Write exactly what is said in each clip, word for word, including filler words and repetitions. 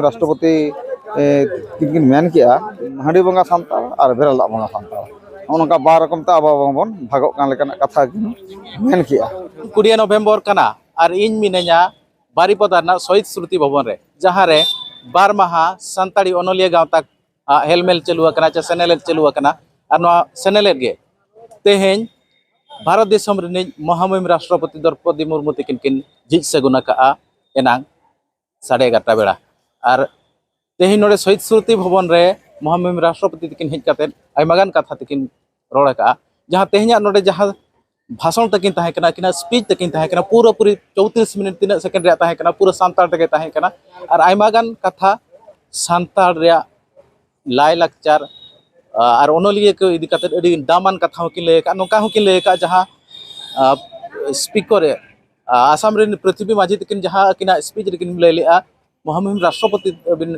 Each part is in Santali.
ᱨᱟᱥᱴᱨᱚᱯᱚᱛᱤ ᱛᱤᱠᱤᱱ ᱢᱮᱱ ᱠᱮᱜᱼᱟ, ᱦᱟᱺᱰᱤ ᱵᱚᱸᱜᱟ ᱥᱟᱱᱛᱟᱲ ᱟᱨ ᱵᱮᱨᱮᱞ ᱫᱟᱜ ᱵᱚᱸᱜᱟ ᱥᱟᱱᱛᱟᱲ᱾ ᱱᱚᱜᱼᱚ ᱱᱚᱝᱠᱟ ᱵᱟᱨ ᱨᱚᱠᱚᱢ ᱛᱮ ᱟᱵᱚ ᱵᱚᱱ ᱵᱷᱟᱜᱚᱜ ᱠᱟᱱ ᱞᱮᱠᱟᱱᱟᱜ ᱠᱟᱛᱷᱟ ᱠᱤᱱ ᱢᱮᱱ ᱠᱮᱜᱼᱟ᱾ ᱠᱩᱲᱤᱭᱟᱹ ᱱᱚᱵᱷᱮᱢᱵᱚᱨ ᱠᱟᱱᱟ ᱟᱨ ᱤᱧ ᱢᱤᱱᱟᱹᱧᱟ ᱵᱟᱨᱤᱯᱚᱫᱟ ᱨᱮᱱᱟᱜ ᱥᱚᱦᱤᱫ ᱥᱢᱨᱩᱛᱤ ᱵᱷᱚᱵᱚᱱ ᱨᱮ, ᱡᱟᱦᱟᱸ ᱨᱮ ᱵᱟᱨ ᱢᱟᱦᱟ ᱥᱟᱱᱛᱟᱲᱤ ᱚᱱᱚᱞᱤᱭᱟᱹ ᱜᱟᱶᱛᱟ ᱟᱜ ᱦᱮᱞᱢᱮᱞ ᱪᱟᱹᱞᱩ ᱟᱠᱟᱱᱟ, ᱪᱮ ᱥᱮᱱᱮᱞᱮᱫ ᱪᱟᱹᱞᱩ ᱟᱠᱟᱱᱟ᱾ ᱟᱨ ᱱᱚᱣᱟ ᱥᱮᱱᱮᱞᱮᱫ ᱜᱮ ᱛᱮᱦᱮᱧ ᱵᱷᱟᱨᱚᱛ ᱫᱤᱥᱚᱢ ᱨᱤᱱᱤᱡ ᱢᱚᱦᱟᱢᱚᱦᱤᱢ ᱨᱟᱥᱴᱨᱚᱯᱚᱛᱤ ᱫᱨᱚᱯᱚᱫᱤ ᱢᱩᱨᱢᱩ ᱛᱤᱠᱤᱱ ᱠᱤᱱ ᱡᱷᱤᱡ ᱥᱟᱹᱜᱩᱱ ᱟᱠᱟᱫᱼᱟ ᱮᱱᱟᱝ ᱥᱟᱲᱮ ᱮᱜᱟᱨᱚᱴᱟ ᱵᱮᱲᱟ᱾ ᱟᱨ ᱛᱮᱦᱮᱧ ᱱᱚᱰᱮ ᱥᱚᱦᱤᱫ ᱥᱢᱨᱩᱛᱤ ᱵᱷᱚᱵᱚᱱ ᱨᱮ ᱢᱚᱦᱟᱢᱚᱦᱤᱢ ᱨᱟᱥᱴᱨᱚᱯᱚᱛᱤ ᱛᱤᱠᱤᱱ ᱦᱮᱡ ᱠᱟᱛᱮᱫ ᱟᱭᱢᱟ ᱜᱟᱱ ᱠᱟᱛᱷᱟ ᱛᱤᱠᱤᱱ ᱨᱚᱲ ᱟᱠᱟᱫᱼᱟ᱾ ᱡᱟᱦᱟᱸ ᱛᱮᱦᱮᱧᱟᱜ ᱱᱚᱰᱮ ᱡᱟᱦᱟᱸ ᱵᱷᱟᱥᱚᱱ ᱛᱟᱹᱠᱤᱱ ᱛᱟᱦᱮᱸ ᱠᱟᱱᱟ, ᱟᱹᱠᱤᱱᱟᱜ ᱥᱯᱤᱪ ᱛᱟᱹᱠᱤᱱ ᱛᱟᱦᱮᱸ ᱠᱟᱱᱟ, ᱯᱩᱨᱟᱹᱯᱩᱨᱤ ᱪᱳᱭᱛᱨᱤᱥ ᱢᱤᱱᱤᱴ ᱛᱤᱱᱟᱹᱜ ᱥᱮᱠᱮᱱᱰ ᱨᱮᱭᱟᱜ ᱛᱟᱦᱮᱸ ᱠᱟᱱᱟ, ᱯᱩᱨᱟᱹ ᱥᱟᱱᱛᱟᱲ ᱛᱮᱜᱮ ᱛᱟᱦᱮᱸ ᱠᱟᱱᱟ᱾ ᱟᱨ ᱟᱭᱢᱟ ᱜᱟᱱ ᱠᱟᱛᱷᱟ ᱥᱟᱱᱛᱟᱲ ᱨᱮᱭᱟᱜ ᱞᱟᱭᱼᱞᱟᱠᱪᱟᱨ ᱟᱨ ᱚᱱᱚᱞᱤᱭᱟᱹ ᱠᱚ ᱤᱫᱤ ᱠᱟᱛᱮᱫ ᱟᱹᱰᱤ ᱫᱟᱢᱟᱱ ᱠᱟᱛᱷᱟ ᱦᱚᱸᱠᱤᱱ ᱞᱟᱹᱭ ᱟᱠᱟᱫᱼᱟ᱾ ᱱᱚᱝᱠᱟ ᱦᱚᱸᱠᱤᱱ ᱞᱟᱹᱭ ᱟᱠᱟᱫᱼᱟ, ᱡᱟᱦᱟᱸ ᱥᱯᱤᱠᱟᱨ ᱨᱮ ᱟᱥᱟᱢ ᱨᱮᱱ ᱯᱨᱤᱛᱷᱤᱵᱤ ᱢᱟᱹᱡᱷᱤ ᱛᱟᱹᱠᱤᱱ ᱡᱟᱦᱟᱸ ᱟᱹᱠᱤᱱᱟᱜ ᱥᱯᱤᱪ ᱨᱮᱠᱤᱱ ᱞᱟᱹᱭ ᱞᱮᱫᱼᱟ, ᱢᱚᱦᱟᱢᱚᱦᱤᱢ ᱨᱟᱥᱴᱨᱚᱯᱚᱛᱤ ᱟᱹᱵᱤᱱ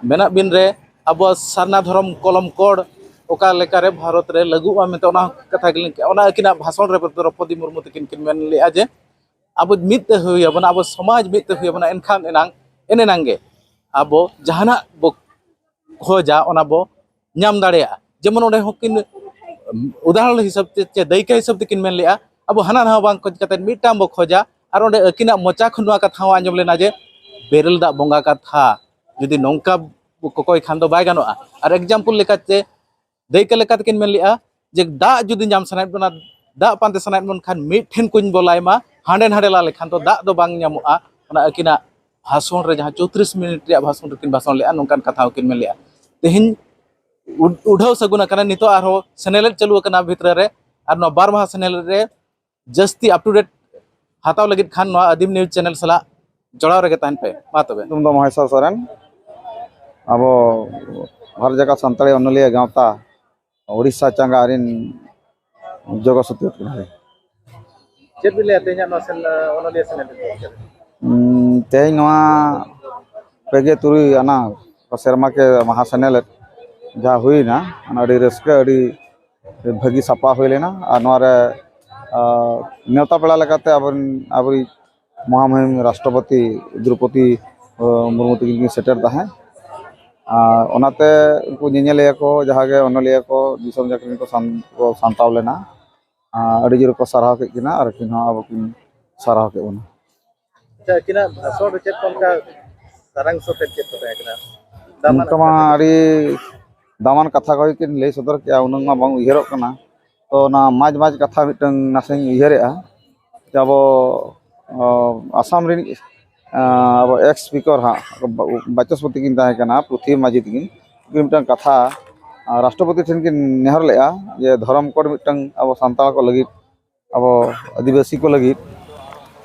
ᱢᱮᱱᱟᱜ ᱵᱤᱱ ᱨᱮ ᱟᱵᱚᱣᱟᱜ ᱥᱟᱨᱱᱟ ᱫᱷᱚᱨᱚᱢ ᱠᱚᱞᱚᱢ ᱠᱚᱰ ᱚᱠᱟ ᱞᱮᱠᱟᱨᱮ ᱵᱷᱟᱨᱚᱛ ᱨᱮ ᱞᱟᱹᱜᱩᱜᱼᱟ ᱢᱮᱱᱛᱮ ᱚᱱᱟ ᱠᱟᱛᱷᱟ ᱜᱮᱞᱤᱧ, ᱚᱱᱟ ᱟᱹᱠᱤᱱᱟᱜ ᱵᱷᱟᱥᱚᱱ ᱨᱮ ᱫᱨᱚᱯᱚᱫᱤ ᱢᱩᱨᱢᱩ ᱛᱟᱹᱠᱤᱱ ᱠᱤᱱ ᱢᱮᱱ ᱞᱮᱫᱼᱟ ᱡᱮ ᱟᱵᱚ ᱢᱤᱫ ᱛᱮ ᱦᱩᱭ ᱟᱵᱚᱱᱟ, ᱟᱵᱚ ᱥᱚᱢᱟᱡᱽ ᱢᱤᱫ ᱛᱮ ᱦᱩᱭ ᱟᱵᱚᱱᱟ, ᱮᱱᱠᱷᱟᱱ ᱮᱱᱟᱝ ᱮᱱ ᱮᱱᱟᱝ ᱜᱮ ᱟᱵᱚ ᱡᱟᱦᱟᱱᱟᱜ ᱵᱚ ᱠᱷᱚᱡᱟ ᱚᱱᱟ ᱵᱚ ᱧᱟᱢ ᱫᱟᱲᱮᱭᱟᱜᱼᱟ᱾ ᱡᱮᱢᱚᱱ ᱚᱸᱰᱮ ᱦᱚᱸ ᱠᱤᱱ ᱩᱫᱟᱦᱚᱨᱚᱱ ᱦᱤᱥᱟᱹᱵ ᱛᱮ ᱪᱮ ᱫᱟᱹᱭᱠᱟᱹ ᱦᱤᱥᱟᱹᱵ ᱛᱮᱠᱤᱱ ᱢᱮᱱ ᱞᱮᱫᱼᱟ, ᱟᱵᱚ ᱦᱟᱱᱟ ᱱᱟᱣᱟ ᱵᱟᱝ ᱠᱷᱚᱡᱽ ᱠᱟᱛᱮᱫ ᱢᱤᱫᱴᱟᱝ ᱵᱚ ᱠᱷᱚᱡᱟ᱾ ᱟᱨ ᱚᱸᱰᱮ ᱟᱹᱠᱤᱱᱟᱜ ᱢᱚᱪᱟ ᱠᱷᱚᱱ ᱱᱚᱣᱟ ᱠᱟᱛᱷᱟ ᱦᱚᱸ ᱟᱸᱡᱚᱢ ᱞᱮᱱᱟ ᱡᱮ ᱵᱮᱨᱮᱞ ᱫᱟᱜ ᱵᱚᱸᱜᱟ ᱠᱟᱛᱷᱟ ᱡᱩᱫᱤ ᱱᱚᱝᱠᱟ ᱵᱚ ᱠᱚᱠᱚᱭ ᱠᱷᱟᱱ ᱫᱚ ᱵᱟᱭ ᱜᱟᱱᱚᱜᱼᱟ᱾ ᱟᱨ ᱮᱠᱡᱟᱢᱯᱚᱞ ᱞᱮᱠᱟᱛᱮ ᱫᱟᱹᱭᱠᱟᱹ ᱞᱮᱠᱟ ᱛᱮᱠᱤᱱ ᱢᱮᱱ ᱞᱮᱫᱼᱟ ᱡᱮ ᱫᱟᱜ ᱡᱩᱫᱤ ᱧᱟᱢ ᱥᱟᱱᱟᱭᱮᱫ ᱵᱚᱱᱟ, ᱫᱟᱜ ᱯᱟᱱᱛᱮ ᱥᱟᱱᱟᱭᱮᱫ ᱵᱚᱱ ᱠᱷᱟᱱ ᱢᱤᱫ ᱴᱷᱮᱱ ᱠᱩᱧ ᱵᱚᱞᱟᱭ ᱢᱟ, ᱦᱟᱸᱰᱮ ᱱᱟᱰᱮ ᱞᱟ ᱞᱮᱠᱷᱟᱱ ᱫᱚ ᱫᱟᱜ ᱫᱚ ᱵᱟᱝ ᱧᱟᱢᱚᱜᱼᱟ᱾ ᱚᱱᱟ ᱟᱹᱠᱤᱱᱟᱜ ᱵᱷᱟᱥᱚᱱ ᱨᱮ, ᱡᱟᱦᱟᱸ ᱪᱳᱭᱛᱨᱤᱥ ᱢᱤᱱᱤᱴ ᱨᱮᱭᱟᱜ ᱵᱷᱟᱥᱚᱱ ᱨᱮᱠᱤᱱ ᱵᱷᱟᱥᱚᱱ ᱞᱮᱫᱼᱟ, ᱱᱚᱝᱠᱟᱱ ᱠᱟᱛᱷᱟ ᱦᱚᱸᱠᱤᱱ ᱢᱮᱱ ᱞᱮᱫᱼᱟ᱾ ᱛᱮᱦᱮᱧ ᱩᱰ-, ᱩᱰᱷᱟᱹᱣ ᱥᱟᱹᱜᱩᱱ ᱟᱠᱟᱱᱟ, ᱱᱤᱛᱚᱜ ᱟᱨᱦᱚᱸ ᱥᱮᱱᱮᱞᱮᱫ ᱪᱟᱹᱞᱩ ᱟᱠᱟᱱᱟ ᱵᱷᱤᱛᱨᱤ ᱨᱮ᱾ ᱟᱨ ᱱᱚᱣᱟ ᱵᱟᱨ ᱢᱟᱦᱟ ᱥᱮᱱᱮᱞᱮᱫ ᱨᱮ ᱡᱟᱹᱥᱛᱤ up to date ᱦᱟᱛᱟᱣ ᱞᱟᱹᱜᱤᱫ ᱠᱷᱟᱱ ᱱᱚᱣᱟ ᱟᱹᱫᱤᱢ ᱱᱤᱭᱩᱡᱽ ᱪᱮᱱᱮᱞ ᱥᱟᱞᱟᱜ ᱡᱚᱲᱟᱣ ᱨᱮᱜᱮ ᱛᱟᱦᱮᱱ ᱯᱮ᱾ ᱢᱟ ᱛᱚᱵᱮ᱾ ᱧᱩᱛᱩᱢ ᱫᱚ ᱢᱚᱦᱮᱥᱚᱨ ᱥᱚᱨᱮᱱ᱾ ᱟᱵᱚ ᱵᱷᱟᱨᱚᱛ ᱡᱟᱠᱟᱛ ᱥᱟᱱᱛᱟᱲᱤ ᱚᱱᱚᱞᱤᱭᱟᱹ ᱜᱟᱶᱛᱟ ᱳᱰᱤᱥᱟ ᱪᱟᱸᱜᱟ ᱨᱮᱱ ᱡᱚᱜᱚ ᱥᱚᱛᱭᱚ ᱠᱟᱱᱟᱭ᱾ ᱪᱮᱫ ᱵᱤᱱ ᱞᱟᱹᱭᱟ ᱛᱮᱦᱮᱧᱟᱜ ᱱᱚᱣᱟ ᱥᱮᱱ-, ᱚᱱᱚᱞᱤᱭᱟᱹ ᱥᱮᱱᱮᱞ ᱨᱮ? ᱩᱸ, ᱛᱮᱦᱮᱧ ᱱᱚᱣᱟ ᱯᱮ ᱜᱮ ᱛᱩᱨᱩᱭ ᱟᱱᱟ ᱥᱮᱨᱢᱟ ᱠᱮ ᱢᱟᱦᱟ ᱥᱮᱱᱮᱞᱮᱫ ᱡᱟᱦᱟᱸ ᱦᱩᱭᱱᱟ, ᱚᱱᱟ ᱟᱹᱰᱤ ᱨᱟᱹᱥᱠᱟᱹ, ᱟᱹᱰᱤ ᱵᱷᱟᱹᱜᱤ ᱥᱟᱯᱲᱟᱣ ᱦᱩᱭ ᱞᱮᱱᱟ᱾ ᱟᱨ ᱱᱚᱣᱟ ᱨᱮ, ᱟ, ᱱᱮᱣᱛᱟ ᱯᱮᱲᱟ ᱞᱮᱠᱟᱛᱮ ᱟᱵᱚᱨᱮᱱ, ᱟᱵᱚᱨᱤᱡ ᱢᱚᱦᱟᱢᱚᱦᱤᱢ ᱨᱟᱥᱴᱨᱚᱯᱚᱛᱤ ᱫᱨᱚᱯᱚᱫᱤ ᱢᱩᱨᱢᱩ ᱛᱟᱹᱠᱤᱱ ᱠᱤᱱ ᱥᱮᱴᱮᱨ ᱛᱟᱦᱮᱸᱫ᱾ ᱟᱨ ᱚᱱᱟᱛᱮ ᱩᱱᱠᱩ ᱧᱮᱧᱮᱞᱤᱭᱟᱹ ᱠᱚ, ᱡᱟᱦᱟᱸ ᱜᱮ ᱚᱱᱚᱞᱤᱭᱟᱹ ᱠᱚ, ᱫᱤᱥᱚᱢ ᱡᱟᱠᱟᱛ ᱨᱮᱱ ᱠᱚ ᱥᱟᱱ-, ᱠᱚ ᱥᱟᱱᱛᱟᱣ ᱞᱮᱱᱟ, ᱟᱨ ᱟᱹᱰᱤ ᱡᱳᱨ ᱠᱚ ᱥᱟᱨᱦᱟᱣ ᱠᱮᱫ ᱠᱤᱱᱟ ᱟᱨ ᱟᱹᱠᱤᱱ ᱦᱚᱸ ᱟᱵᱚ ᱠᱤᱱ ᱥᱟᱨᱦᱟᱣ ᱠᱮᱫ ᱵᱚᱱᱟ᱾ ᱟᱪᱪᱷᱟ, ᱟᱹᱠᱤᱱᱟᱜ ᱵᱷᱟᱥᱚᱱ ᱨᱮ ᱪᱮᱫ ᱠᱚ ᱚᱱᱠᱟ ᱥᱟᱨᱟᱝᱥᱚ ᱛᱮᱫ ᱪᱮᱫ ᱠᱚ ᱛᱟᱦᱮᱸ ᱠᱟᱱᱟ? ᱫᱟᱢᱟᱱ ᱚᱱᱠᱟ ᱢᱟ ᱟᱹᱰᱤ ᱫᱟᱢᱟᱱ ᱠᱟᱛᱷᱟ ᱠᱚᱜᱮ ᱠᱤᱱ ᱞᱟᱹᱭ ᱥᱚᱫᱚᱨ ᱠᱮᱜᱼᱟ, ᱩᱱᱟᱹᱝ ᱢᱟ ᱵᱟᱝ ᱩᱭᱦᱟᱹᱨᱚᱜ ᱠᱟᱱᱟ᱾ ᱛᱚ ᱚᱱᱟ ᱢᱟᱡᱽ ᱢᱟᱡᱽ ᱠᱟᱛᱷᱟ ᱢᱤᱫᱴᱟᱝ ᱱᱟᱥᱮᱧ ᱩᱭᱦᱟᱹᱨᱮᱜᱼᱟ, ᱡᱮ ᱟᱵᱚ, ᱚ, ᱟᱥᱟᱢ ᱨᱤᱱᱤᱡ, ᱟ, ᱟᱵᱚ ᱮᱠᱥ ᱥᱯᱤᱠᱟᱨ ᱦᱟᱸᱜ ᱵᱟᱪᱚᱥᱯᱚᱛᱤ ᱠᱤᱱ ᱛᱟᱦᱮᱸ ᱠᱟᱱᱟ, ᱯᱨᱚᱛᱤᱢ ᱢᱟᱹᱡᱷᱤ ᱛᱟᱹᱠᱤᱱ, ᱩᱱᱠᱤᱱ ᱢᱤᱫᱴᱟᱝ ᱠᱟᱛᱷᱟ, ᱟ, ᱨᱟᱥᱴᱨᱚᱯᱚᱛᱤ ᱴᱷᱮᱱ ᱠᱤᱱ ᱱᱮᱦᱚᱨ ᱞᱮᱜᱼᱟ ᱡᱮ ᱫᱷᱚᱨᱚᱢ ᱠᱳᱰ ᱢᱤᱫᱴᱟᱝ ᱟᱵᱚ ᱥᱟᱱᱛᱟᱲ ᱠᱚ ᱞᱟᱹᱜᱤᱫ, ᱟᱵᱚ ᱟᱹᱫᱤᱵᱟᱹᱥᱤ ᱠᱚ ᱞᱟᱹᱜᱤᱫ,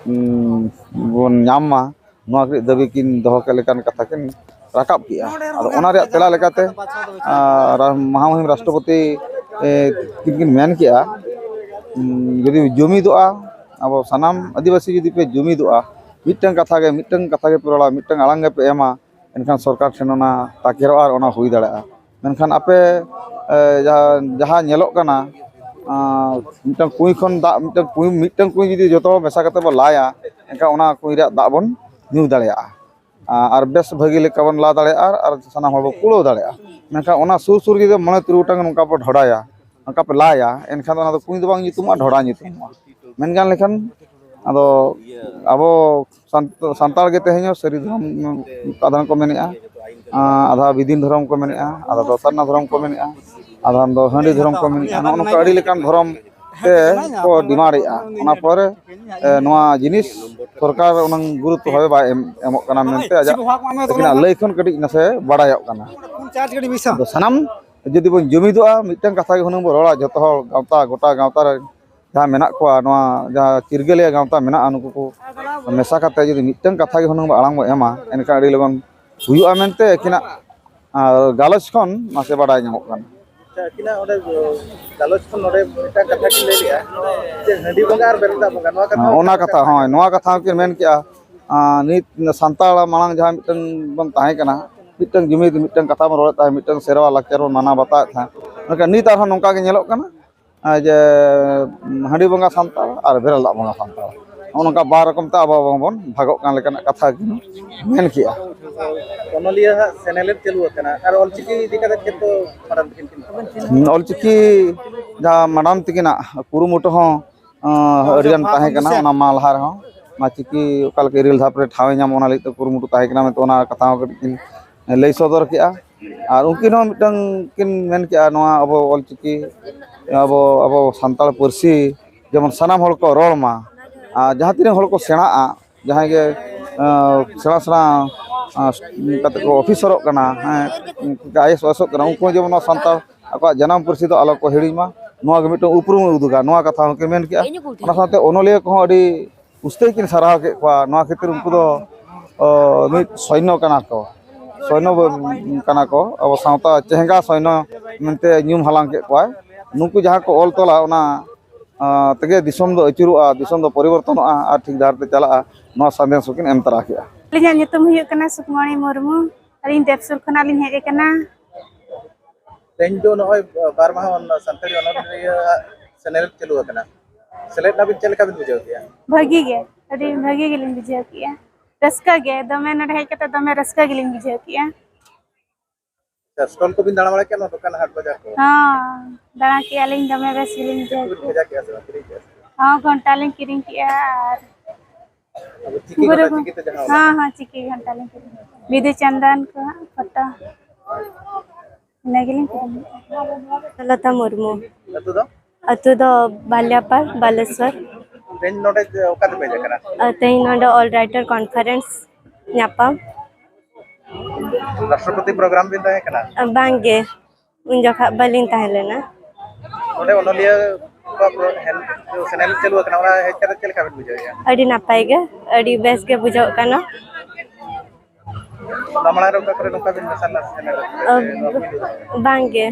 ᱩᱸ, ᱵᱚᱱ ᱧᱟᱢ ᱢᱟ, ᱱᱚᱣᱟ ᱠᱟᱹᱴᱤᱡ ᱫᱟᱹᱵᱤ ᱠᱤᱱ ᱫᱚᱦᱚ ᱠᱮᱫ ᱞᱮᱠᱟᱱ ᱠᱟᱛᱷᱟ ᱠᱤᱱ ᱨᱟᱠᱟᱵ ᱠᱮᱜᱼᱟ᱾ ᱟᱫᱚ ᱚᱱᱟ ᱨᱮᱭᱟᱜ ᱛᱮᱞᱟ ᱞᱮᱠᱟᱛᱮ, ᱟᱨ ᱢᱟᱦᱟᱢᱩᱦᱤᱢ ᱨᱟᱥᱴᱨᱚᱯᱚᱛᱤ, ᱮ, ᱛᱤᱠᱤᱱ ᱠᱤᱱ ᱢᱮᱱ ᱠᱮᱜᱼᱟ, ᱩᱸ, ᱡᱩᱫᱤ ᱡᱩᱢᱤᱫᱚᱜᱼᱟ, ᱟᱵᱚ ᱥᱟᱱᱟᱢ ᱟᱹᱫᱤᱵᱟᱹᱥᱤ ᱡᱩᱫᱤ ᱯᱮ ᱡᱩᱢᱤᱫᱚᱜᱼᱟ, ᱢᱤᱫᱴᱟᱝ ᱠᱟᱛᱷᱟ ᱜᱮ, ᱢᱤᱫᱴᱟᱝ ᱠᱟᱛᱷᱟ ᱜᱮ ᱯᱮ ᱨᱚᱲᱟ, ᱢᱤᱫᱴᱟᱝ ᱟᱲᱟᱝ ᱜᱮᱯᱮ ᱮᱢᱟ, ᱮᱱᱠᱷᱟᱱ ᱥᱚᱨᱠᱟᱨ ᱴᱷᱮᱱ ᱚᱱᱟ ᱛᱟᱠᱮᱨᱚᱜᱼᱟ ᱟᱨ ᱚᱱᱟ ᱦᱩᱭ ᱫᱟᱲᱮᱭᱟᱜᱼᱟ᱾ ᱢᱮᱱᱠᱷᱟᱱ ᱟᱯᱮ, ᱮ, ᱡᱟᱦᱟᱸ, ᱡᱟᱦᱟᱸ ᱧᱮᱞᱚᱜ ᱠᱟᱱᱟ, ᱟᱸ, ᱢᱤᱫᱴᱟᱝ ᱠᱩᱸᱭ ᱠᱷᱚᱱ ᱫᱟᱜ, ᱢᱤᱫᱴᱟᱝ ᱠᱩᱸᱭ, ᱢᱤᱫᱴᱟᱝ ᱠᱩᱸᱭ ᱡᱩᱫᱤ ᱡᱚᱛᱚ ᱦᱚᱲ ᱢᱮᱥᱟ ᱠᱟᱛᱮ ᱵᱚᱱ ᱞᱟᱭᱟ, ᱮᱱᱠᱷᱟᱱ ᱚᱱᱟ ᱠᱩᱸᱭ ᱨᱮᱭᱟᱜ ᱫᱟᱜ ᱵᱚᱱ ᱧᱩ ᱫᱟᱲᱮᱭᱟᱜᱼᱟ᱾ ᱟᱨ ᱵᱮᱥ ᱵᱷᱟᱹᱜᱤ ᱞᱮᱠᱟ ᱵᱚᱱ ᱞᱟ ᱫᱟᱲᱮᱭᱟᱜᱼᱟ ᱟᱨ ᱥᱟᱱᱟᱢ ᱦᱚᱲ ᱵᱚᱱ ᱠᱩᱲᱟᱹᱣ ᱫᱟᱲᱮᱭᱟᱜᱼᱟ᱾ ᱢᱮᱱᱠᱷᱟᱱ ᱚᱱᱟ ᱥᱩᱨ ᱥᱩᱨ ᱡᱩᱫᱤ ᱢᱚᱬᱮ ᱛᱩᱨᱩᱭ ᱜᱚᱴᱟᱝ ᱱᱚᱝᱠᱟ ᱵᱚᱱ ᱰᱷᱚᱰᱟᱭᱟ, ᱱᱚᱝᱠᱟ ᱯᱮ ᱞᱟᱭᱟ, ᱮᱱᱠᱷᱟᱱ ᱫᱚ ᱚᱱᱟ ᱫᱚ ᱠᱩᱸᱭ ᱫᱚ ᱵᱟᱝ ᱧᱩᱛᱩᱢᱚᱜᱼᱟ, ᱰᱷᱚᱰᱟ ᱧᱩᱛᱩᱢᱚᱜᱼᱟ᱾ ᱢᱮᱱ ᱜᱟᱱ ᱞᱮᱠᱷᱟᱱ ᱟᱫᱚ ᱟᱵᱚ ᱥᱟᱱ-, ᱥᱟᱱᱛᱟᱲ ᱜᱮ ᱛᱮᱦᱮᱧ ᱦᱚᱸ ᱥᱟᱹᱨᱤ ᱫᱷᱚᱨᱚᱢ, ᱟᱫᱷᱟᱱ ᱠᱚ ᱢᱮᱱᱮᱜᱼᱟ, ᱟᱸ, ᱟᱫᱷᱟ ᱵᱤᱫᱤᱱ ᱫᱷᱚᱨᱚᱢ ᱠᱚ ᱢᱮᱱᱮᱜᱼᱟ, ᱟᱫᱷᱟ ᱫᱚ ᱥᱟᱨᱱᱟ ᱫᱷᱚᱨᱚᱢ ᱠᱚ ᱢᱮᱱᱮᱜᱼᱟ, ᱟᱫᱷᱟᱱ ᱫᱚ ᱦᱟᱺᱰᱤ ᱫᱷᱚᱨᱚᱢ ᱠᱚ ᱢᱮᱱᱮᱜᱼᱟ᱾ ᱱᱚᱜᱼᱚ ᱱᱚᱝᱠᱟ ᱟᱹᱰᱤ ᱞᱮᱠᱟᱱ ᱫᱷᱚᱨᱚᱢ ᱛᱮ ᱠᱚ ᱰᱤᱢᱟᱱᱰᱮᱜᱼᱟ᱾ ᱚᱱᱟ ᱯᱚᱨᱮ, ᱮ, ᱱᱚᱣᱟ ᱡᱤᱱᱤᱥ ᱥᱚᱨᱠᱟᱨ ᱩᱱᱟᱹᱝ ᱜᱩᱨᱩᱛᱛᱚ ᱵᱷᱟᱵᱮ ᱵᱟᱭ ᱮᱢ, ᱮᱢᱚᱜ ᱠᱟᱱᱟ ᱢᱮᱱᱛᱮ ᱟᱡᱟᱜ ᱟᱹᱠᱤᱱᱟᱜ ᱞᱟᱹᱭ ᱠᱷᱚᱱ ᱠᱟᱹᱴᱤᱡ ᱱᱟᱥᱮ ᱵᱟᱲᱟᱭᱚᱜ ᱠᱟᱱᱟ᱾ ᱟᱫᱚ ᱥᱟᱱᱟᱢ ᱡᱩᱫᱤ ᱵᱚᱱ ᱡᱩᱢᱤᱫᱚᱜᱼᱟ, ᱢᱤᱫᱴᱟᱝ ᱠᱟᱛᱷᱟ ᱜᱮ ᱦᱩᱱᱟᱹᱝ ᱵᱚᱱ ᱨᱚᱲᱟ, ᱡᱚᱛᱚ ᱦᱚᱲ ᱜᱟᱶᱛᱟ, ᱜᱚᱴᱟ ᱜᱟᱶᱛᱟ ᱨᱮ ᱡᱟᱦᱟᱸ ᱢᱮᱱᱟᱜ ᱠᱚᱣᱟ, ᱱᱚᱣᱟ ᱡᱟᱦᱟᱸ ᱪᱤᱨᱜᱟᱹᱞᱤᱭᱟᱹ ᱜᱟᱶᱛᱟ ᱢᱮᱱᱟᱜᱼᱟ, ᱱᱩᱠᱩ ᱠᱚ ᱢᱮᱥᱟ ᱠᱟᱛᱮ ᱡᱩᱫᱤ ᱢᱤᱫᱴᱟᱝ ᱠᱟᱛᱷᱟ ᱜᱮ ᱦᱩᱱᱟᱹᱝ ᱟᱲᱟᱝ ᱵᱚᱱ ᱮᱢᱟ, ᱮᱱᱠᱷᱟᱱ ᱟᱹᱰᱤ ᱞᱚᱜᱚᱱ ᱦᱩᱭᱩᱜᱼᱟ ᱢᱮᱱᱛᱮ ᱟᱹᱠᱤᱱᱟᱜ, ᱟᱨ ᱜᱟᱞᱚᱪ ᱠᱷᱚᱱ ᱱᱟᱥᱮ ᱵᱟᱰᱟᱭ ᱧᱟᱢᱚᱜ ᱠᱟᱱᱟ᱾ ᱟᱪᱪᱷᱟ, ᱟᱹᱠᱤᱱᱟᱜ ᱚᱸᱰᱮ ᱜᱟᱞᱚᱪ ᱠᱷᱚᱱ ᱱᱚᱰᱮ ᱢᱤᱫᱴᱟᱝ ᱠᱟᱛᱷᱟ ᱠᱤᱱ ᱞᱟᱹᱭ ᱞᱮᱜᱼᱟ, ᱡᱮ ᱦᱟᱺᱰᱤ ᱵᱚᱸᱜᱟ ᱟᱨ ᱵᱮᱨᱮᱞ ᱫᱟᱜ ᱵᱚᱸᱜᱟ, ᱱᱚᱣᱟ ᱠᱟᱛᱷᱟ ᱦᱚᱸ, ᱚᱱᱟ ᱠᱟᱛᱷᱟ ᱦᱚᱸ ᱠᱤᱱ ᱢᱮᱱ ᱠᱮᱜᱼᱟ᱾ ᱟᱨ ᱱᱤᱛ ᱥᱟᱱᱛᱟᱲ ᱢᱟᱲᱟᱝ ᱡᱟᱦᱟᱸ ᱢᱤᱫᱴᱟᱝ ᱵᱚᱱ ᱛᱟᱦᱮᱸ ᱠᱟᱱᱟ, ᱢᱤᱫᱴᱟᱝ ᱡᱩᱢᱤᱫ, ᱢᱤᱫᱴᱟᱝ ᱠᱟᱛᱷᱟ ᱵᱚᱱ ᱨᱚᱲᱮᱫ ᱛᱟᱦᱮᱸᱫ, ᱢᱤᱫᱴᱟᱝ ᱥᱮᱨᱣᱟ ᱞᱟᱠᱪᱟᱨ ᱵᱚᱱ ᱢᱟᱱᱟᱣ ᱵᱟᱛᱟᱣᱮᱫ ᱛᱟᱦᱮᱸᱫ, ᱢᱮᱱᱠᱷᱟᱱ ᱱᱤᱛ ᱟᱨᱦᱚᱸ ᱱᱚᱝᱠᱟ ᱜᱮ ᱧᱮᱞᱚᱜ ᱠᱟᱱᱟ, ᱟᱨ ᱡᱮ ᱦᱟᱺᱰᱤ ᱵᱚᱸᱜᱟ ᱥᱟᱱᱛᱟᱲ ᱟᱨ ᱵᱮᱨᱮᱞ ᱫᱟᱜ ᱵᱚᱸᱜᱟ ᱥᱟᱱᱛᱟᱲ᱾ ᱱᱚᱜᱼᱚ ᱱᱚᱝᱠᱟ ᱵᱟᱨ ᱨᱚᱠᱚᱢ ᱛᱮ ᱟᱵᱚ ᱟᱵᱚ ᱵᱚᱱ ᱵᱷᱟᱜᱚᱜ ᱠᱟᱱ ᱞᱮᱠᱟᱱᱟᱜ ᱠᱟᱛᱷᱟ ᱠᱤᱱ ᱢᱮᱱ ᱠᱮᱜᱼᱟ᱾ ᱚᱱᱚᱞᱤᱭᱟᱹ ᱦᱟᱸᱜ ᱥᱮᱱᱮᱞᱮᱫ ᱪᱟᱹᱞᱩ ᱟᱠᱟᱱᱟ, ᱟᱨ ᱚᱞᱪᱤᱠᱤ ᱤᱫᱤ ᱠᱟᱛᱮ ᱪᱮᱫ ᱠᱚ ᱢᱟᱨᱟᱝ ᱛᱟᱹᱠᱤᱱ ᱠᱤᱱ ᱢᱮᱱᱟ? ᱚᱞᱪᱤᱠᱤ ᱡᱟᱦᱟᱸ ᱢᱟᱰᱟᱢ ᱛᱟᱹᱠᱤᱱᱟᱜ ᱠᱩᱨᱩᱢᱩᱴᱩ ᱦᱚᱸ ᱟᱹᱰᱤᱜᱟᱱ ᱛᱟᱦᱮᱸ ᱠᱟᱱᱟ᱾ ᱚᱱᱟ ᱢᱟ ᱞᱟᱦᱟ ᱨᱮᱦᱚᱸ ᱚᱱᱟ ᱪᱤᱠᱤ ᱚᱠᱟ ᱞᱮᱠᱟ ᱤᱨᱟᱹᱞ ᱫᱷᱟᱯ ᱨᱮ ᱴᱷᱟᱶ ᱮ ᱧᱟᱢ, ᱚᱱᱟ ᱞᱟᱹᱜᱤᱫ ᱛᱮ ᱠᱩᱨᱩᱢᱩᱴᱩ ᱛᱟᱦᱮᱸ ᱠᱟᱱᱟ ᱢᱮᱱᱛᱮ ᱚᱱᱟ ᱠᱟᱛᱷᱟ ᱦᱚᱸ ᱠᱟᱹᱴᱤᱡ ᱠᱤᱱ ᱞᱟᱹᱭ ᱥᱚᱫᱚᱨ ᱠᱮᱜᱼᱟ᱾ ᱟᱨ ᱩᱱᱠᱤᱱ ᱦᱚᱸ ᱢᱤᱫᱴᱟᱝ ᱠᱤᱱ ᱢᱮᱱ ᱠᱮᱜᱼᱟ, ᱱᱚᱣᱟ ᱟᱵᱚ ᱚᱞᱪᱤᱠᱤ, ᱟᱵᱚ ᱟᱵᱚ ᱥᱟᱱᱛᱟᱲ ᱯᱟᱹᱨᱥᱤ ᱡᱮᱢᱚᱱ ᱥᱟᱱᱟᱢ ᱦᱚᱲ ᱠᱚ ᱨᱚᱲ ᱢᱟ, ᱟᱨ ᱡᱟᱦᱟᱸ ᱛᱤᱱᱟᱹᱜ ᱦᱚᱲ ᱠᱚ ᱥᱮᱬᱟᱜᱼᱟ, ᱡᱟᱦᱟᱸᱭ ᱜᱮ ᱥᱮᱬᱟ ᱥᱮᱬᱟ ᱠᱟᱛᱮ ᱠᱚ ᱚᱯᱷᱤᱥᱟᱨᱚᱜ ᱠᱟᱱᱟ, ᱦᱮᱸ, ᱟᱭ ᱮ ᱮᱥ ᱚᱭᱮᱥᱚᱜ ᱠᱟᱱᱟ, ᱩᱱᱠᱩ ᱦᱚᱸ ᱡᱮᱢᱚᱱ ᱱᱚᱣᱟ ᱥᱟᱱᱛᱟᱲ ᱟᱠᱚᱣᱟᱜ ᱡᱟᱱᱟᱢ ᱯᱟᱹᱨᱥᱤ ᱫᱚ ᱟᱞᱚ ᱠᱚ ᱦᱤᱲᱤᱧ ᱢᱟ, ᱱᱚᱣᱟ ᱜᱮ ᱢᱤᱫᱴᱟᱝ ᱩᱯᱨᱩᱢ ᱮ ᱩᱫᱩᱜᱟ, ᱱᱚᱣᱟ ᱠᱟᱛᱷᱟ ᱦᱚᱸᱠᱤᱱ ᱢᱮᱱ ᱠᱮᱜᱼᱟ᱾ ᱚᱱᱟ ᱥᱟᱶᱛᱮ ᱚᱱᱚᱞᱤᱭᱟᱹ ᱠᱚᱦᱚᱸ ᱟᱹᱰᱤ ᱩᱥᱛᱟᱹᱭ ᱠᱤᱱ ᱥᱟᱨᱦᱟᱣ ᱠᱮᱫ ᱠᱚᱣᱟ᱾ ᱱᱚᱣᱟ ᱠᱷᱟᱹᱛᱤᱨ ᱩᱱᱠᱩ ᱫᱚ ᱢᱤᱫ ᱥᱚᱭᱱᱚ ᱠᱟᱱᱟ ᱠᱚ, ᱥᱚᱭᱱᱚ ᱠᱟᱱᱟ ᱠᱚ, ᱟᱵᱚ ᱥᱟᱶᱛᱟ ᱪᱮᱦᱮᱸᱜᱟ ᱥᱚᱭᱱᱚ ᱢᱮᱱᱛᱮ ᱧᱩᱢ ᱦᱟᱞᱟᱝ ᱠᱮᱫ ᱠᱚᱣᱟᱭ᱾ ᱱᱩᱠᱩ ᱡᱟᱦᱟᱸ ᱠᱚ ᱚᱞ ᱛᱚᱞᱟ, ᱚᱱᱟ ᱛᱮᱜᱮ ᱫᱤᱥᱚᱢ ᱫᱚ ᱟᱹᱪᱩᱨᱚᱜᱼᱟ, ᱫᱤᱥᱚᱢ ᱫᱚ ᱯᱚᱨᱤᱵᱚᱨᱛᱚᱱᱚᱜᱼᱟ ᱟᱨ ᱴᱷᱤᱠ ᱰᱟᱦᱟᱨ ᱛᱮ ᱪᱟᱞᱟᱜᱼᱟ, ᱱᱚᱣᱟ ᱥᱟᱸᱫᱮᱥ ᱦᱚᱸᱠᱤᱱ ᱮᱢ ᱛᱚᱨᱟ ᱠᱮᱜᱼᱟ᱾ ᱟᱹᱞᱤᱧᱟᱜ ᱧᱩᱛᱩᱢ ᱦᱩᱭᱩᱜ ᱠᱟᱱᱟ ᱥᱩᱠᱢᱚᱬᱤ ᱢᱩᱨᱢᱩ᱾ ᱟᱹᱞᱤᱧ ᱫᱮᱵᱽᱥᱩᱨ ᱠᱷᱚᱱᱟᱜ ᱞᱤᱧ ᱦᱮᱡ ᱟᱠᱟᱱᱟ᱾ ᱛᱮᱦᱮᱧ ᱫᱚ ᱱᱚᱜᱼᱚᱭ ᱵᱟᱨ ᱢᱟᱦᱟ ᱥᱟᱱᱛᱟᱲᱤ ᱚᱱᱚᱞᱤᱭᱟᱹ ᱥᱮᱱᱮᱞ ᱪᱟᱹᱞᱩ ᱟᱠᱟᱱᱟ, ᱥᱮᱞᱮᱫ ᱱᱟᱵᱤᱱ, ᱪᱮᱫ ᱞᱮᱠᱟ ᱵᱤᱱ ᱵᱩᱡᱷᱟᱹᱣ ᱠᱮᱜᱼᱟ? ᱵᱷᱟᱹᱜᱤ ᱜᱮ, ᱟᱹᱰᱤ ᱵᱷᱟᱹᱜᱤ ᱜᱮᱞᱤᱧ ᱵᱩᱡᱷᱟᱹᱣ ᱠᱮᱜᱼᱟ, ᱨᱟᱹᱥᱠᱟᱹ ᱜᱮ ᱫᱚᱢᱮ, ᱱᱚᱰᱮ ᱦᱮᱡ ᱠᱟᱛᱮ ᱫᱚᱢᱮ ᱨᱟᱹᱥᱠᱟᱹ ᱜᱮᱞᱤᱧ ᱵᱩᱡᱷᱟᱹᱣ ᱠᱮᱜᱼᱟ᱾ ᱥᱴᱚᱞ ᱠᱚᱵᱤᱱ ᱫᱟᱬᱟ ᱵᱟᱲᱟ ᱠᱮᱜᱼᱟ ᱱᱚᱣᱟ ᱫᱚᱠᱟᱱ ᱦᱟᱴ ᱵᱟᱡᱟᱨ ᱠᱚ? ᱦᱚᱸ, ᱫᱟᱬᱟ ᱠᱮᱜᱼᱟ ᱞᱤᱧ, ᱫᱚᱢᱮ ᱵᱮᱥ ᱜᱮᱞᱤᱧ ᱵᱩᱡᱷᱟᱹᱣ ᱠᱮᱜᱼᱟ᱾ ᱠᱮᱜᱼᱟ ᱥᱮ ᱵᱟᱝ, ᱠᱤᱨᱤᱧ ᱠᱮᱜᱼᱟ ᱥᱮ ᱵᱟᱝ? ᱦᱚᱸ, ᱜᱷᱚᱱᱴᱟ ᱞᱤᱧ ᱠᱤᱨᱤᱧ ᱠᱮᱜᱼᱟ᱾ ᱟᱨ ᱟᱫᱚ ᱪᱤᱠᱤ ᱜᱷᱚᱱᱴᱟ, ᱪᱤᱠᱤ ᱛᱮ ᱡᱟᱦᱟᱸ ᱚᱞ ᱦᱚᱸ, ᱦᱚᱸ, ᱪᱤᱠᱤ ᱜᱷᱚᱱᱴᱟ ᱞᱤᱧ ᱠᱤᱨᱤᱧ ᱠᱮᱜᱼᱟ, ᱵᱤᱫᱩ ᱪᱟᱸᱫᱟᱱ ᱠᱚ ᱦᱟᱸᱜ ᱯᱷᱳᱴᱳ, ᱤᱱᱟᱹ ᱜᱮᱞᱤᱧ ᱠᱤᱨᱤᱧ ᱠᱮᱜᱼᱟ᱾ ᱞᱚᱛᱟ ᱢᱩᱨᱢᱩ᱾ ᱟᱹᱛᱩ ᱫᱚ? ᱟᱹᱛᱩ ᱫᱚ ᱵᱟᱞᱤᱭᱟᱯᱟᱲ, ᱵᱟᱞᱮᱥᱚᱨ᱾ ᱛᱮᱦᱮᱧ ᱱᱚᱰᱮ ᱚᱠᱟ ᱛᱮᱯᱮ ᱦᱮᱡ ᱟᱠᱟᱱᱟ? ᱟᱨ ᱛᱮᱦᱮᱧ ᱱᱚᱰᱮ All Writer Conference ᱧᱟᱯᱟᱢ᱾ ᱨᱟᱥᱴᱨᱚᱯᱚᱛᱤ ᱯᱨᱳᱜᱨᱟᱢ ᱵᱤᱱ ᱛᱟᱦᱮᱸ ᱠᱟᱱᱟ? ᱵᱟᱝ ᱜᱮ, ᱩᱱ ᱡᱚᱠᱷᱟᱜ ᱵᱟᱹᱞᱤᱧ ᱛᱟᱦᱮᱸ ᱞᱮᱱᱟ᱾ ᱱᱚᱰᱮ ᱚᱱᱚᱞᱤᱭᱟᱹ ᱠᱚᱣᱟᱜ ᱯᱨᱳ-, ᱦᱮᱞ-, ᱥᱮᱱᱮᱞ ᱪᱟᱹᱞᱩ ᱟᱠᱟᱱᱟ, ᱚᱱᱟ ᱦᱮᱡ ᱠᱟᱛᱮ ᱪᱮᱫ ᱞᱮᱠᱟ ᱵᱤᱱ ᱵᱩᱡᱷᱟᱹᱣᱮᱫᱼᱟ? ᱟᱹᱰᱤ ᱱᱟᱯᱟᱭ ᱜᱮ, ᱟᱹᱰᱤ ᱵᱮᱥ ᱜᱮ ᱵᱩᱡᱷᱟᱹᱜ ᱠᱟᱱᱟ᱾ ᱚᱱᱟ ᱢᱟᱲᱟᱝ ᱨᱮ ᱚᱠᱟ ᱠᱚᱨᱮ ᱱᱚᱝᱠᱟ ᱵᱤᱱ ᱢᱮᱥᱟ ᱞᱮᱱᱟ ᱥᱮ ᱥᱮᱱᱮᱞ ᱨᱮ? ᱟᱹᱵ-, ᱵᱟᱝ ᱜᱮ᱾